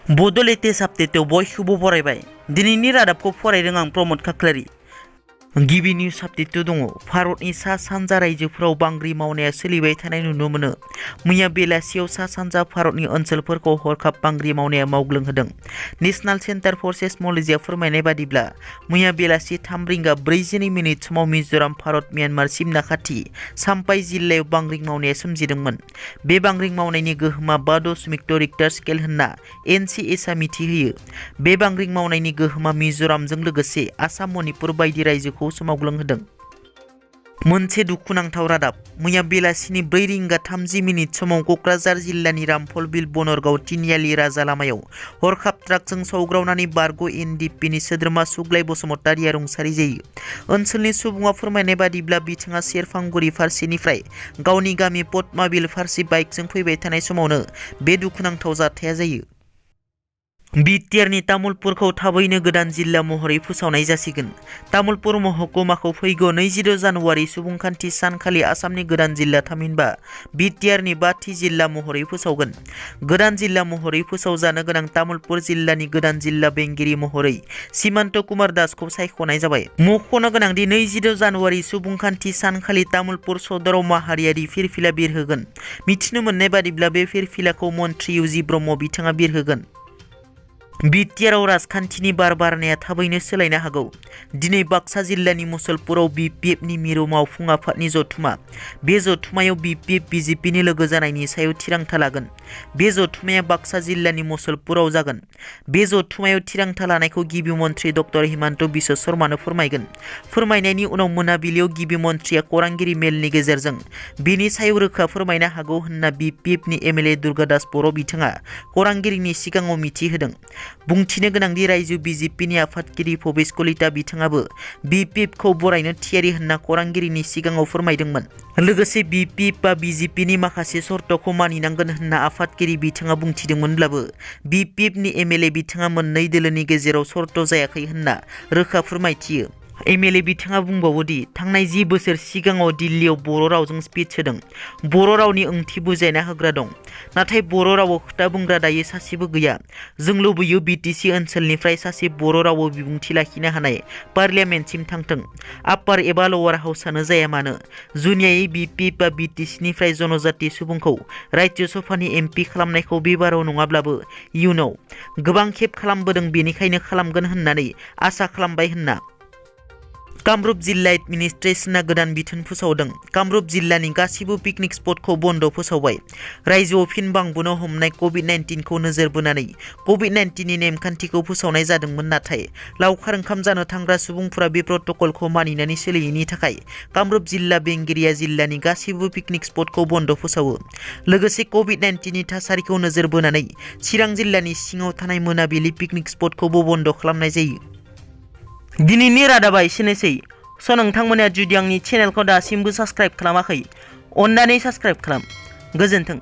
Bodo latest update बयखौबो बरायबाय। दिनैनि रादाबखौ फरायदों आं प्रमद खाख्लारि। गिबि निउज आपडेट दङ। भारतनि सा सानजा रायजोफोराव बांग्रि मावनाया सोलिबाय थानाय नुनो मोनो। मैया बेलासियाव सा सानजा भारतनि ओनसोलफोरखौ हरखाब बांग्रि मावनाया मावग्लुंहोदों। नेशनेल सेन्टार फर सेस्मोलजिया फोरमायनाय बादिब्ला मैया बेलासि 3:42 समाव मिजोराम भारत म्यानमार सिमना खाथि साम्पाइ जिल्लायाव बांग्रि मावनाया सोमजिदोंमोन। बे बांग्रि मावनायनि गोहोमा 5.2 रिक्टार स्केल होनना NCSआ मिथिहोयो। बे बांग्रि मावनायनि गोहोमा मिजोरामजों लोगोसे आसाम मणिपुर बायदि रायजोखौ सोमावग्लुंहोदों। मोनसे दुखुनांथाव रादाब। मैया बेलासिनि 4:30 समाव क'क्राझार जिल्लानि रामफलबिल बनरगाव तिनियालि राजा लामायाव हरखाब ट्राकजों सौग्रावनानै बारग' NDFBनि सोद्रोमा सुग्लाय बसुमतारिया रुंसारि जायो। ओनसोलनि सुबुङा फोरमायनाय बादिब्ला बिथाङा सेरफांगुरि फारसेनिफ्राय गावनि गामि पद्माबिल फारसे बाइकजों फैबाय थानाय समावनो बे दुखुनांथाव जाथाया जायो। बिटिआरनि तामुलपुरखौ थाबैनो गोदान जिल्ला महरै फोसावनाय जासिगोन। तामुलपुर महकुमाखौ फैगौ 22 जानुवारि सुबुंखान्थि सानखालि आसामनि गोदान जिल्ला थामहिनबा बिटिआरनि 5थि जिल्ला महरै फोसावगोन। गोदान जिल्ला महरै फोसावजानो गोनां तामुलपुर जिल्लानि गोदान जिल्ला बेंगिरि महरै सीमान्त कुमार दासखौ सायख'नाय जाबाय। मख'नो गोनांदि 22 जानुवारि सुबुंखान्थि सानखालि तामुलपुर सदराव माहारियारि फिरफिला बिरहोगोन। मिथिनो मोननाय बादिब्ला बे फिरफिलाखौ मन्त्रि UG ब्रह्म बिथाङा बिरहोगोन। बिटिआरआव राजखान्थिनि बार बारनाया थाबैनो सोलायनो हागौ। दिनै बाक्सा जिल्लानि मुसलपुराव BPFनि मिरु मावफुं आफादनि जथुमा। बे जथुमायाव BPF-BJPनि लोगो जानायनि सायाव थिरांथा लागोन। बे जथुमाया बाक्सा जिल्लानि मुसलपुराव जागोन। बे जथुमायाव थिरांथा लानायखौ गिबि मन्त्रि डक्टर हिमन्त बिश्व शर्मानो फोरमायगोन। फोरमायनायनि उनाव मोनाबिलियाव गिबि मन्थ्रिया खौरांगिरि मेलनि गेजेरजों बेनि सायाव रोखा फोरमायनो हागौ होनना BPFनि MLA दुर्गादास बर' बिथाङा खौरांगिरिनि सिगाङाव मिथिहोदों। बुंथिनो गोनांदि रायजो BJPनि आफादगिरि भबेश कलिता बिथाङाबो BPFखौ बरायनो थियारि होनना खौरांगिरिनि सिगाङाव फोरमायदोंमोन। लोगोसे BPF-आ BJPनि माखासे सर्तखौ मानिनांगोन होनना आफादगिरि बिथाङा बुंथिदोंमोनब्लाबो BPFनि MLA बिथाङा मोननै दोलोनि गेजेराव सर्त जायाखै होनना रोखा फोरमायथियो। MLA बिथाङा बुंबावोदि थांनाय 10 बोसोर सिगाङाव दिल्लीयाव बर' रावजों स्पिच होदों। बर' रावनि ओंथि बुजायना होग्रा दं। नाथाय बर' रावाव खोथा बुंग्रा दायो सासेबो गैया। जों लुबैयो BTC ओनसोलनिफ्राय सासे बर' रावाव बिबुंथि लाखिनो हानाय पार्लियामेन्टसिम थांथों। आपार एबा लवार हाउसआनो जाया मानो। जुनियायै BPF-आ BTCनिफ्राय जनजाति सुबुंखौ राज्य सभानि MP खालामनायखौ बे बाराव नङाब्लाबो इयुनाव गोबां खेब खालामबोदों, बेनिखायनो खालामगोन होननानै आसा खालामबाय होनना कामरुप जिल्ला एडमिनिस्ट्रेशनआ गोदान बिथोन फोसावदों। कामरुप जिल्लानि गासिबो पिकनिक स्पटखौ बन्द फोसावबाय। रायजोआव फिन बांबोनो हमनाय COVID-19खौ नोजोर बोनानै COVID-19नि नेमखान्थिखौ फोसावनाय जादोंमोन। नाथाय लावखार ओंखाम जानो थांग्रा सुबुंफोरा बे प्रट'कलखौ मानिनानै सोलियैनि थाखाय कामरुप जिल्ला बेंगिरिया जिल्लानि गासिबो पिकनिक स्पटखौ बन्द फोसावो। लोगोसे COVID-19नि थासारिखौ नोजोर बोनानै चिरां जिल्लानि सिङाव थानाय मोनाबिलि पिकनिक स्पटखौबो बन्द खालामनाय जायो। दिनैनि रादाबा एसेनोसै। नोंथांमोना जुदि आंनि चेनेलखौ दासिमबो साबस्क्राइब खालामाखै, अन्नानै साबस्क्राइब खालाम। गोजोन्थों।